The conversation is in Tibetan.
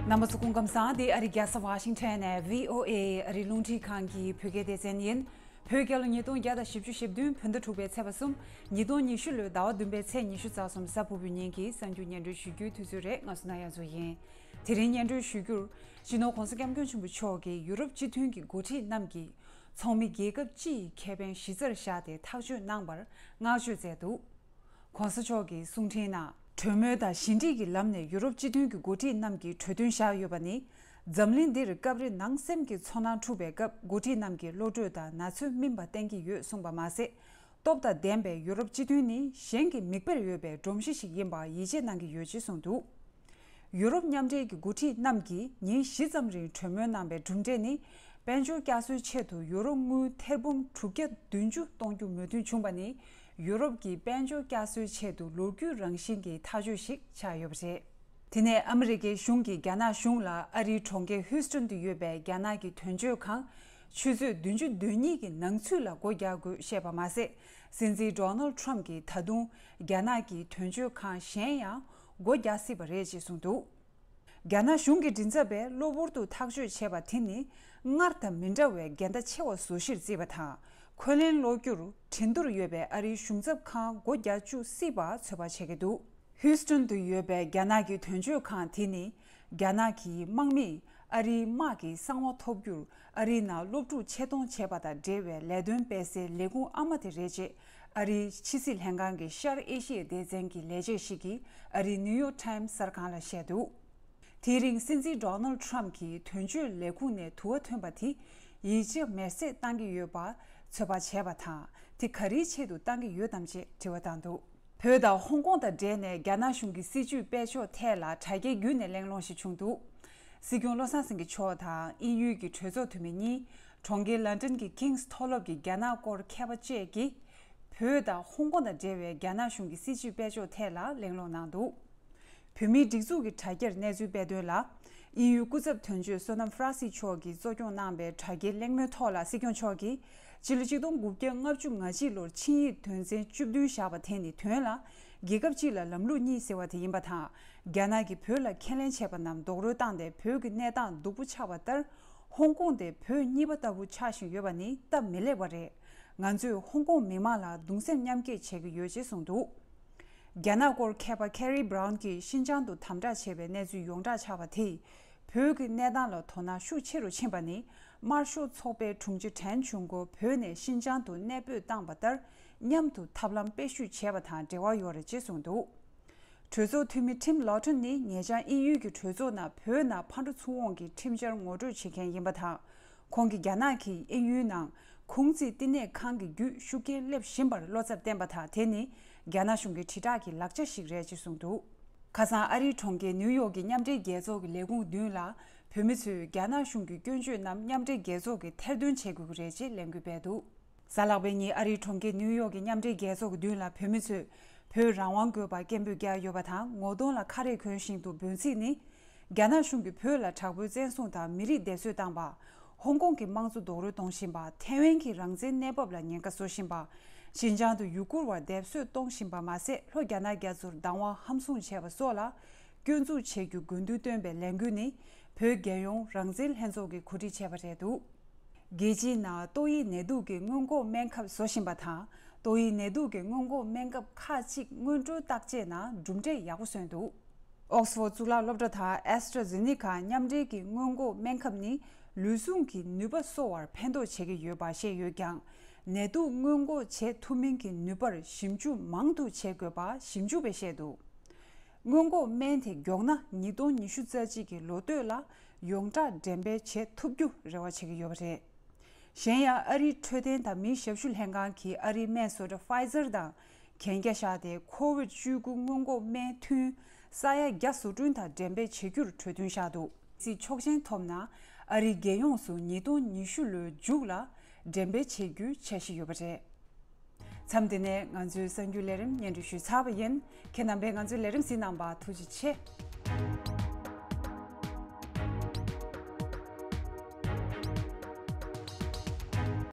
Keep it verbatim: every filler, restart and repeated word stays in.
རྣམ་པ་ཚོ་སྐུ་ཁམས་བཟང་། འདི་ཨ་རི་རྒྱལ་ས་ཝ་ཤིང་ཊོན་ནས་བྷི་ཨོ་ཨེ་ཨ་རི་རླུང་འཕྲིན་ཁང་གི་བོད་སྐད་སྡེ་ཚན་ཡིན། བོད་རྒྱལ་ལོ་ཉིས་སྟོང་བརྒྱ་དང་བཞི་བཅུ་ཞེ་བདུན་བོད་ཟླ་དྲུག་པའི་ཚེས་པ་གསུམ། ཉིས་སྟོང་ཉི་ཤུ་ལོའི་ཟླ་བ་བདུན་པའི་ཚེས་ཉི་ཤུ་རྩ་གསུམ་གཟའ་ཕུར་བུའི་ཉིན་གྱི་གསར་འགྱུར་སྙན་སྒྲོན་ཞུ་རྒྱུའི་དུས་ཚོད་རེད། ང་སུ་ན་ཡ་ཛུ་ཡིན། དེ་རིང་སྙན་སྒྲོན་ཞུ་རྒྱུར། སྤྱི་ནོར་༸གོང་ས་༸སྐྱབས་མགོན་ཆེན་པོ་མཆོག་གིས་ཡུ་རོབ་སྤྱི་མཐུན་གྱི་འགོ་ཁྲིད་རྣམས་ཀྱིས་ཚོགས་མི་རྒྱལ་ཁབ་སྤྱི་ཡི་ཁེ་ཕན་གཞི་རྩར་བཞག་སྟེ་ཐག་གཅོད་གནང་བར་བསྔགས་བརྗོད་མཛད་འདུག། ༸གོང་ས་མཆོག་གི་གསུང་འཕྲིན་ནང་། གྲོས་མོལ་དང་ཞི་འགྲིག་གི་ལམ་ནས་ཡུ་རོབ་སྤྱི་མཐུན་གྱི་འགོ་ཁྲིད་རྣམས་ཀྱིས་གྲོས་མཐུན་བཞག་ཡོད་པ་ནི། འཛམ་གླིང་འདིར་སྐབས་རེ་ནང་སེམས་ཀྱི་ཚོར་སྣང་འཁྲུགས་པའི་སྐབས། འགོ་ཁྲིད་རྣམས་ཀྱིས་བློ་གྲོས་དང་ན་ཚོད་སྨིན་པ་བསྟན་གྱི་ཡོད་གསུངས་པ་མ་ཟད། སྟོབས་དང་ལྡན་པའི་ཡུ་རོབ་སྤྱི་མཐུན་ནི་གཞན་གྱི་མིག་དཔེར་ཡོད་པའི་སྒྲོམ་གཞི་ཞིག་ཡིན་པར་ཡིད་ཆེས་གནང་གི་ཡོད་ཅེས་གསུངས་འདུག། ཡུ་རོབ་མཉམ་འབྲེལ་གྱི་འགོ་ཁྲིད་རྣམས་ཀྱིས་ཉིན་བཞི་ཙམ་རིང་གྲོས་མོལ་གནང་པའི་གྲུབ་འབྲས་ནི། དཔལ་འབྱོར་བསྐྱར་གསོའི་ཆེད་དུ་ཡུ་རོ་དངུལ་ཐེར་འབུམ་དྲུག་བརྒྱ་བདུན་ཅུ་གཏོང་རྒྱུ་མོས་མཐུན་བྱུང་བ་ནི། ཡུ་རོབ་ཀྱི་དཔལ་འབྱོར་བསྐྱར་གསོའི་ཆེད་དུ་ལོ་རྒྱུས་རང་བཞིན་གྱི་ཐག་གཅོད་ཞིག་ཆགས་ཡོད་པ་རེད། དེ་ནས་ཨ་མི་རི་ཀའི་གཞུང་གིས་རྒྱ་ནག་གཞུང་ལ་ཨ་རིའི་གྲོང་ཁྱེར་ཧུའུ་སྟོན་དུ་ཡོད་པའི་རྒྱ་ནག་གི་དོན་གཅོད་ཁང་། ཆུ་ཚོད་བདུན་ཅུ་དོན་གཉིས་ཀྱི་ནང་ཚུད་ལ་སྒོ་རྒྱག་དགོས་བཤད་པ་མ་ཟད། སྲིད་འཛིན་ཌོ་ནལ་ཁྲམ་གྱིས་ད་དུང་རྒྱ་ནག་གི་དོན་གཅོད་ཁང་གཞན་ཡང་སྒོ་རྒྱག་སྲིད་པ་རེད་ཅེས་གསུངས་འདུག། རྒྱ་ནག་གཞུང་གི་མགྲིན་ཚབ་པས་གློ་བུར་དུ་ཐག་གཅོད་བྱས་པ་དེ་ནི། སྔར་དང་མི་འདྲ་བའི་འགལ་ཟླ་ཆེ་བ་བཟོ་གཞིར་བརྩིས་པ་དང་། འཁོན་ལན་སློག་རྒྱུར་བྲིན་ཏུར་ཡོད་པའི་ཨ་རིའི་གཞུང་ཚབ་ཁང་སྒོ་རྒྱག་བཅུག་སྲིད་པ་ཚོད་དཔག་བྱེད་ཀྱི་འདུག། ཧུའུ་སྟོན་དུ་ཡོད་པའི་རྒྱ་ནག་གི་དོན་གཅོད་ཁང་དེ་ནི། རྒྱ་ནག་གི་དམག་མིས་ཨ་རིའི་དམག་གི་གསང་བ་ཐོབ་རྒྱུར་ཨ་རིའི་ནང་སློབ་ཕྲུག་ཆེད་གཏོང་བྱས་པ་དང་འབྲེལ་བའི་ལས་དོན་སྤེལ་སའི་ལས་ཁུངས་ཨ་མ་དེ་རེད་ཅེས། ཨ་རིའི་ཕྱི་སྲིད་ལྷན་ཁང་གི་ཤར་ཨེ་ཤི་ཡའི་སྡེ་ཚན་གྱི་ལས་བྱེད་ཞིག་གིས་ཨ་རིའི་ནིའུ་ཡོག་ཊའིམ་གསར་ཁང་ལ་བཤད་འདུག། དེའི་རིང་སྲིད་འཛིན་ཌོ་ནལ་ཁྲམ་གྱིས་དོན་གཅོད་ལས་ཁུངས་ནས་དུ་བ་ཐོན་པ་དེ་ཡིད་ཆེས་མེར་སྲེག་བཏང་གི་ཡོད་པ་ཚོད་དཔག་བྱས་པ་དང་། དེ་ག་རེའི་ཆེད་དུ་བཏང་གི་ཡོད་དམ་ཅེས་དྲི་བ་བཏང་འདུག། བོད་དང་ཧོང་ཀོང་དང་འབྲེལ་ནས་རྒྱ་ནག་གཞུང་གི་སྲིད་བྱུས་སྤེལ་ཕྱོགས་ཐད་ལ་དྲ་རྒྱའི་བརྒྱུད་ནས་གླེང་སློང་ཞིག་བྱུང་འདུག། སྲིད་སྐྱོང་བློ་བཟང་སེང་གེ་མཆོག་དང་དབྱིན་ཡུལ་གྱི་གྲོས་ཚོགས་འཐུས་མི་གཉིས། གྲོང་ཁྱེར་ལན་ཀྲན་གྱི་ཀིང་སི་མཐོ་སློབ་ཀྱི་རྒྱ་ནག་སྐོར་མཁས་པ་བཅས་ཀྱིས། བོད་དང་ཧོང་ཀོང་དང་འབྲེལ་བའི་རྒྱ་ནག་གཞུང་གི་སྲིད་བྱུས་སྤེལ་ཕྱོགས་ཐད་ལ་གླེང་སློང་གནང་འདུག། བོད་མིའི་སྒྲིག་འཛུགས་ཀྱི་དྲ་རྒྱར་གནས་ཚུལ་སྤེལ་དོན་ལ། དབྱིན་ཡུལ་སྐུ་ཚབ་དོན་གཅོད་བསོད་ནམས་ཧྥ་ར་སི་མཆོག་གིས་གཙོ་སྐྱོང་གནང་པའི་དྲ་རྒྱའི་གླེང་མོལ་ཐོག་ལ། སྲིད་སྐྱོང་མཆོག་གིས། སྤྱི་ལོ་ཆིག་སྟོང་དགུ་བརྒྱ་ལྔ་བཅུ་ང་གཅིག་ལོར་ཆིངས་ཡིག་དོན་ཚན་བཅུ་བདུན་བཞག་པ་དེ་ནི། དོན་ལ་རྒྱལ་ཁབ་གཅིག་ལ་ལམ་ལུགས་གཉིས་ཟེར་བ་དེ་ཡིན་པ་དང་། རྒྱ་ནག་གིས་བོད་ལ་ཁས་ལེན་བྱས་པ་རྣམས་རྡོག་རོལ་བཏང་སྟེ་བོད་ཀྱི་གནས་སྟངས་སྡུག་པོ་ཆགས་པ་ལྟར། ཧོང་ཀོང་དེ་བོད་གཉིས་པ་ལྟ་བུ་ཆགས་བཞིན་ཡོད་པ་ནི་སྟབས་མི་ལེགས་པ་རེད། ང་ཚོས་ཧོང་ཀོང་མི་མང་ལ་གདུང་སེམས་མཉམ་སྐྱེད་བྱེད་ཀྱི་ཡོད་ཅེས་གསུངས་འདུག། རྒྱ་ནག་སྐོར་མཁས་པ་ཁེ་རི་སྦ་རའུན་གྱིས་ཤིན་ཅང་དུ་དམ་དྲག་བྱས་པའི་གནས་ཚུལ་ཡོངས་གྲགས་ཆགས་པ་དེས། བོད་ཀྱི་གནས་སྟངས་ལ་དོ་སྣང་ཤུགས་ཆེ་རུ་ཕྱིན་པ་ནི། དམར་ཤོག་ཚོགས་པའི་དྲུང་ཆེ་ཁྲེན་ཆུང་ཀོ་བོད་ནས་ཤིན་ཅང་དུ་གནས་སྤོས་བཏང་པ་ལྟར། མཉམ་དུ་ཐབས་ལམ་སྤེལ་བཤུས་བྱས་པ་དང་འབྲེལ་བ་ཡོད་རེད་ཅེས་གསུངས་འདུག། གྲོས་ཚོགས་འཐུས་མི་ཁྲིམ་ལོ་ཊོན་ནི་ཉེ་ཆར་དབྱིན་ཡུལ་གྱི་གྲོས་ཚོགས་ནང་བོད་ནང་ཕར་འགྲོ་ཚུར་འོང་གི་ཁྲིམས་འཆར་ངོ་སྤྲོད་བྱེད་མཁན་ཡིན་པ་དང་། ཁོང་གིས་རྒྱ་ནག་གིས་དབྱིན་ཡུལ་ནང་ཁུང་ཙི་བསྟི་གནས་ཁང་གི་བརྒྱུད་ཤུགས་རྐྱེན་སླེབས་བཞིན་པར་བློ་འཚབ་བསྟན་པ་དང་། དེ་ནི་རྒྱ་ནག་གཞུང་གི་དྲིལ་བསྒྲགས་ཀྱི་ལག་ཆ་ཞིག་རེད་ཅེས་གསུངས་འདུག། ཁ་སང་ཨ་རིའི་གྲོང་ཁྱེར་ནིའུ་ཡོག་གི་མཉམ་འབྲེལ་རྒྱལ་ཚོགས་ཀྱི་ལས་ཁུངས་མདུན་ལ། བོད་མི་ཚོས་རྒྱ་ནག་གཞུང་གི་སྐྱོན་བརྗོད་རྣམས་མཉམ་འབྲེལ་རྒྱལ་ཚོགས་ཀྱིས་ཐེར་འདོན་བྱེད་དགོས་ཀྱི་རེད་ཅེས་ལས་འགུལ་སྤེལ་འདུག། གཟའ་ལྷག་པའི་ཉིན་ཨ་རིའི་གྲོང་ཁྱེར་ནིའུ་ཡོག་གི་མཉམ་འབྲེལ་རྒྱལ་ཚོགས་ཀྱི་མདུན་ལ་བོད་མི་ཚོས་བོད་རང་དབང་དགོས་པར་སྐད་འབོད་བརྒྱབ་ཡོད་པ་དང་། ངོ་གདོང་ལ་ཁ་རས་གོན་བཞིན་འདུག། འབོད་ཚིག་ནི། རྒྱ་ནག་གཞུང་གིས་བོད་ལ་དྲག་པོའི་བཙན་བཟུང་དང་མི་རིགས་སྡེབ་གསོད་བཏང་པ། ཧོང་ཀོང་གི་དམངས་གཙོ་རྡོག་རོལ་གཏོང་བཞིན་པ། ཐའེ་ཝན་གྱི་རང་བཙན་གནས་བབ་ལ་ཉེན་ཁ་བཟོ་བཞིན་པ། ཤིན་ཅང་དུ་ཡུ་གུར་བ་སྡེབ་གསོད་གཏོང་བཞིན་པ་མ་ཟད། ལྷོ་རྒྱ་ནག་རྒྱ་མཚོར་བདག་དབང་ཧམ་བཟུང་བྱས་པ་སོགས་ལ་སྐྱོན་འཛུགས་བྱེད་རྒྱུ་དགོས་འདུན་བཏོན་པའི་ལས་འགུལ་ནི། བོད་རྒྱལ་ཡོངས་རང་བཙན་ལྷན་ཚོགས་ཀྱིས་གོ་སྒྲིག་བྱས་པ་རེད་འདུག། རྒྱལ་སྤྱིའི་ནང་ཏོག་དབྱིབས་ནད་དུག་གི་སྔོན་འགོག་སྨན་ཁབ་བཟོ་བཞིན་པ་དང་། ཏོག་དབྱིབས་ནད་དུག་གི་སྔོན་འགོག་སྨན་ཁབ་ཁག་ཅིག་སྔོན་འགྲོའི་བརྟག་དཔྱད་ནང་གྲུབ་འབྲས་ཡག་པོ་སོན་འདུག། ཨོག་སི་ཕོར་གཙུག་ལག་སློབ་གྲྭ་དང་ཨེ་སི་ཊ་ཛེ་ནི་ཀ་མཉམ་འབྲེལ་གྱི་སྔོན་འགོག་སྨན་ཁབ་ནི་ལུས་ཟུངས་ཀྱི་ནུས་པ་གསོ་བར་ཕན་ཐོགས་བྱེད་ཀྱི་ཡོད་པ་བཤད་ཡོད་ཀྱང་། ནད་དུག་སྔོན་འགོག་བྱེད་ཐུབ་མིན་གྱི་ནུས་པར་ཞིབ་འཇུག་མང་དུ་བྱེད་དགོས་པ་ཞིབ་འཇུག་པས་བཤད་འདུག། སྔོན་འགོག་སྨན་དེ་མགྱོགས་ན་ཉིས་སྟོང་ཉི་ཤུ་རྩ་གཅིག་གི་ལོ་སྟོད་ལ་ཡོངས་གྲགས་འགྲེམས་སྤེལ་བྱེད་ཐུབ་རྒྱུ་རེ་བ་བྱེད་ཀྱི་ཡོད་པ་རེད། གཞན་ཡང་ཨ་རིའི་འཕྲོད་བསྟེན་དང་མིའི་ཞབས་ཞུ་ལྷན་ཁང་གིས་ཨ་རིའི་སྨན་བཟོ་གྲྭ་ཕའི་ཛར་དང་གན་རྒྱ་བཞག་སྟེ། ཁོ་ཝིད་བཅུ་དགུ་སྔོན་འགོག་སྨན་ཐུན་ས་ཡ་བརྒྱ་བཟོ་སྐྲུན་དང་འགྲེམས་སྤེལ་བྱེད་རྒྱུར་གྲོས་མཐུན་བཞག་འདུག། སྲིད་ཆོག་མཆན་ཐོབ་ན་ཨ་རིའི་རྒྱལ་ཡོངས་སུ་ཉིས་སྟོང་ཉི་ཤུ་ལོའི་མཇུག་ལ་འགྲེམས་སྤེལ་བྱེད་རྒྱུའི་འཆར་གཞི་ཡོད་པ་རེད། མཚམས་འདི་ནས་ང་ཚོའི་གསར་འགྱུར་ལས་རིམ་སྙན་སྒྲོན་ཞུས་ཚར་བ་ཡིན། ཁྱེད་རྣམ་པས་ང་ཚོའི་ལས་རིམ་གཟིགས་གནང་བར་ཐུགས་རྗེ་ཆེ།